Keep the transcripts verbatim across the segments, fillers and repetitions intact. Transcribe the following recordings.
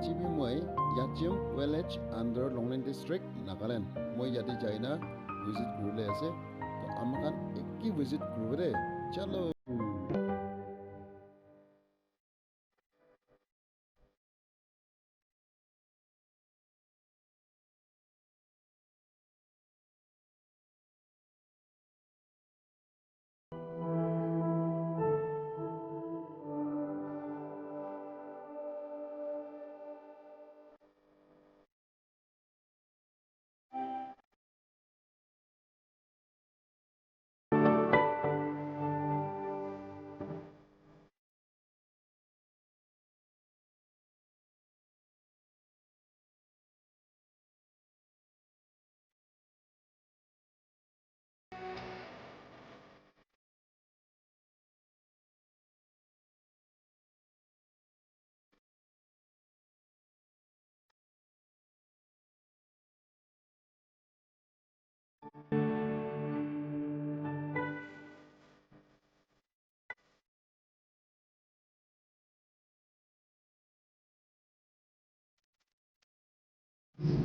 Chibi moi Yachim village under Longleng district, Nagaland. Moi yate jaina visit kuribole ase. To amikhan eki visit kuribo de. Chalo.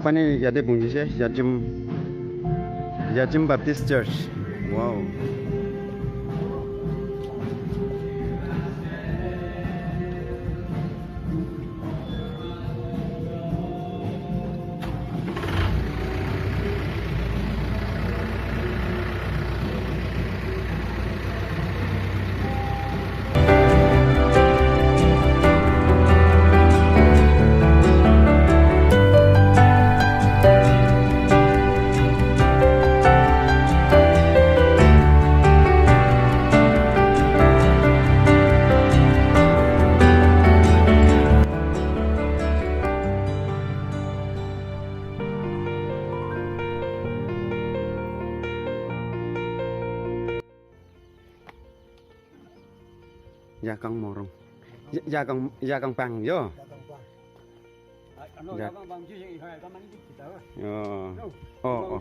Pani yate bungise, Yachim, Yachim Baptist Church. Wow. Yakang morong. Ya-, yakang, yakang pang yo. Yakang pang. Ano, ya. Yakang pang ji, ya, ya, ya, ya. Yo. Oh, oh.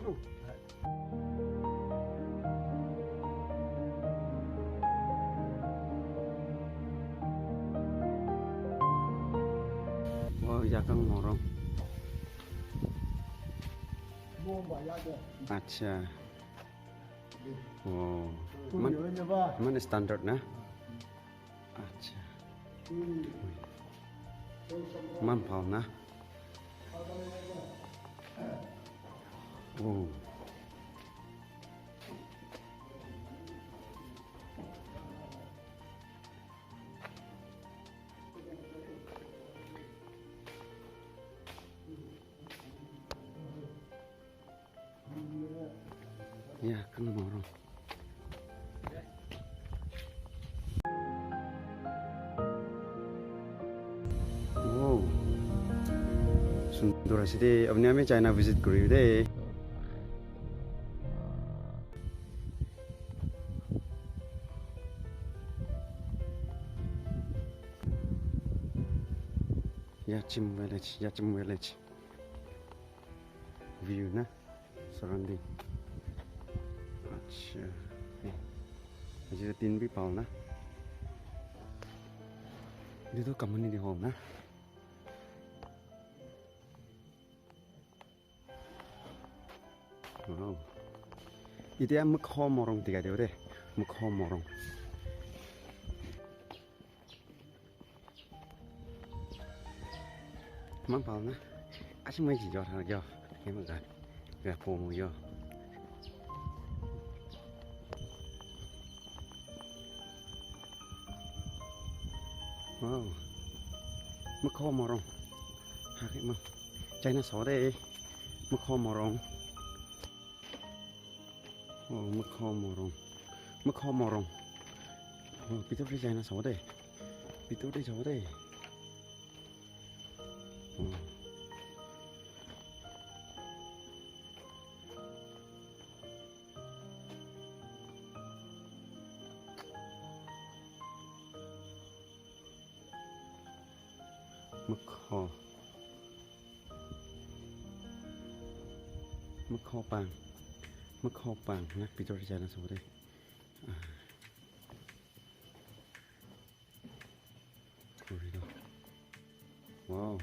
Oh, yakang morong. Acha. Oh. Man, man standard na? Acha. Man bhal na? Oh. Ya, kang morong. Wow. Sundur ase de. Apni ami China visit koribo de. Yachim village, Yachim village. View na, surrounding. Acha. Eh, aji tin bi pao na. Etu tu community hall na. Wow. Etiya mokho morung dikhai dibo de. Mokho morung. Eman bhal na? Aji moi ji jor ha yo. Eman ga. Ga po mo yo. Wow. Mokho morung. Ha, ma. China sabo de. Mokho morung. Oh, mokho morung. Mokho morung. Oh, bitor te jai na sabo de. Bitor te jabo de. Oh. Mokho. Mokho pang. Mokho pang. Nak bitor jai na sabo de. Ah. Corridor. Wow.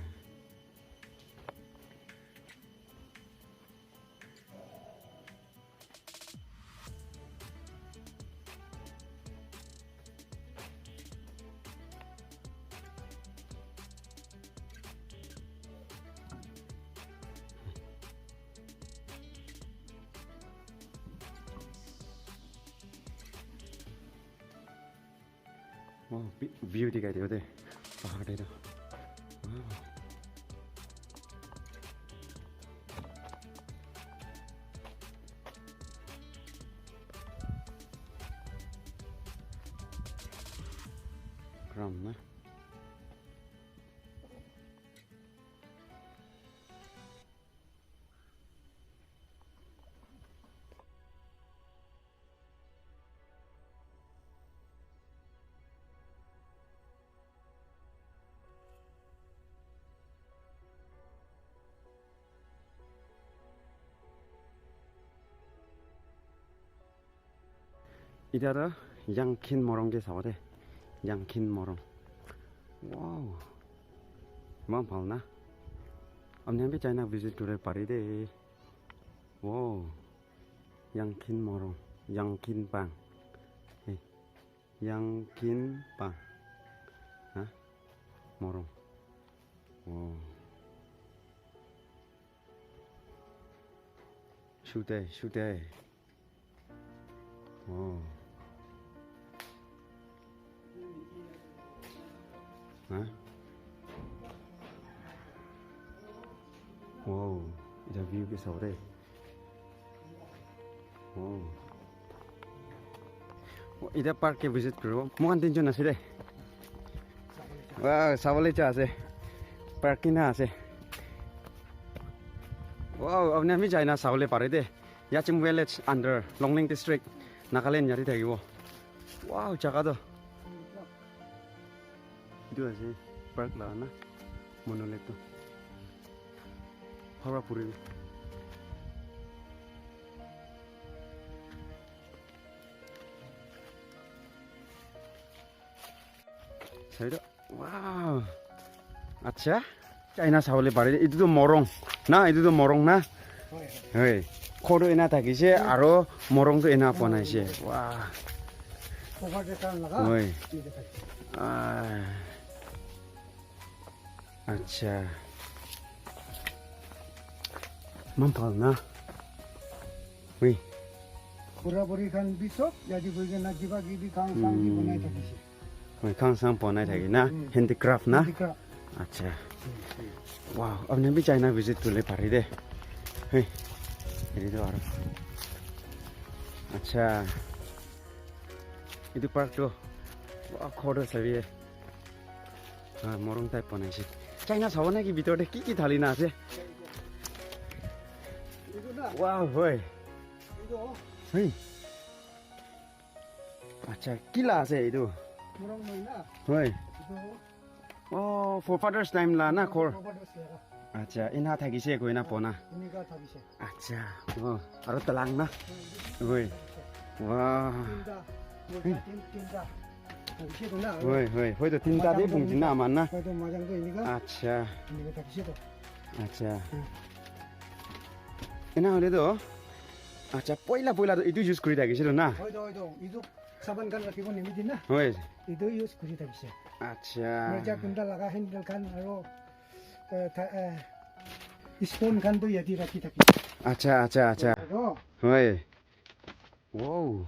Oh, vi- view dikhai dibo de. Pahar de toh. Wow. Ground na. Etiya toh Yangkhin Morung ke sabo de. Yangkhin Morung. Wow. Eman bhal na. Apni khan bi jai na visit kuri pare de. Wow. Yangkhin Morung. Yangkhin Pang. Hey. Yangkhin Pang. Ha? Morung. Wow. Shute, shute. Oh. Huh? Wow, etiya view ke sabo de. Wow. Etiya park ke visit kuribo. Moikhan tinjon ase de. Wow, sabole cha ase. Park kina ase. Wow, apni khan bi jai na sabole pare de. Yachim village under Longleng district, Nagaland yate thakibo. Wow, jaga toh. Etu ase park la na monolith toh. Howrah puri. Sabi toh. Wow. Acha. China sabole pare. Etu toh morung. Na, etu toh morung na. Hoi. Ghor toh ena thakise, aro morung toh ena banaise. Wow. Hoi. Ah. Acha. Eman bhal na. Hui. Bura buri khan bi sob yate bohi kena kiba kibi khan khan bi banai thakise. Hui, khan sang banai thaki na, handicraft na. Handicraft. Acha. Wow, apni bi jai na visit kuribole pare de. Hui. Ede toh aro. Acha. Etu park toh, wow, ghor toh sabi. Ah, morung type banaise. China sabo naki bitor te ki ki thali na ase? Wow, hoi. Hoi. Acha, ki la ase etu? Hoi. Oh, forefathers time la na ghor. Acha, ena thakise koina pona. Acha, oh, aro talang na. Hoi. Wow. Hoi, hoi, hoi toh tinta de pungji na amar na. Acha. Acha. Ena hoile toh, acha, poila, poila toh etu use kuri thakise toh na? Hoi toh, hoi toh. Etu saman khan rakhibo nimiti na? Hoi. Etu use kuri thakise. Acha. Dorja kunda laga handle khan aro, eh, tha-, eh, stone khan toh yate rakhi thakise. Acha, acha, acha. Toh. Hoi. Wow.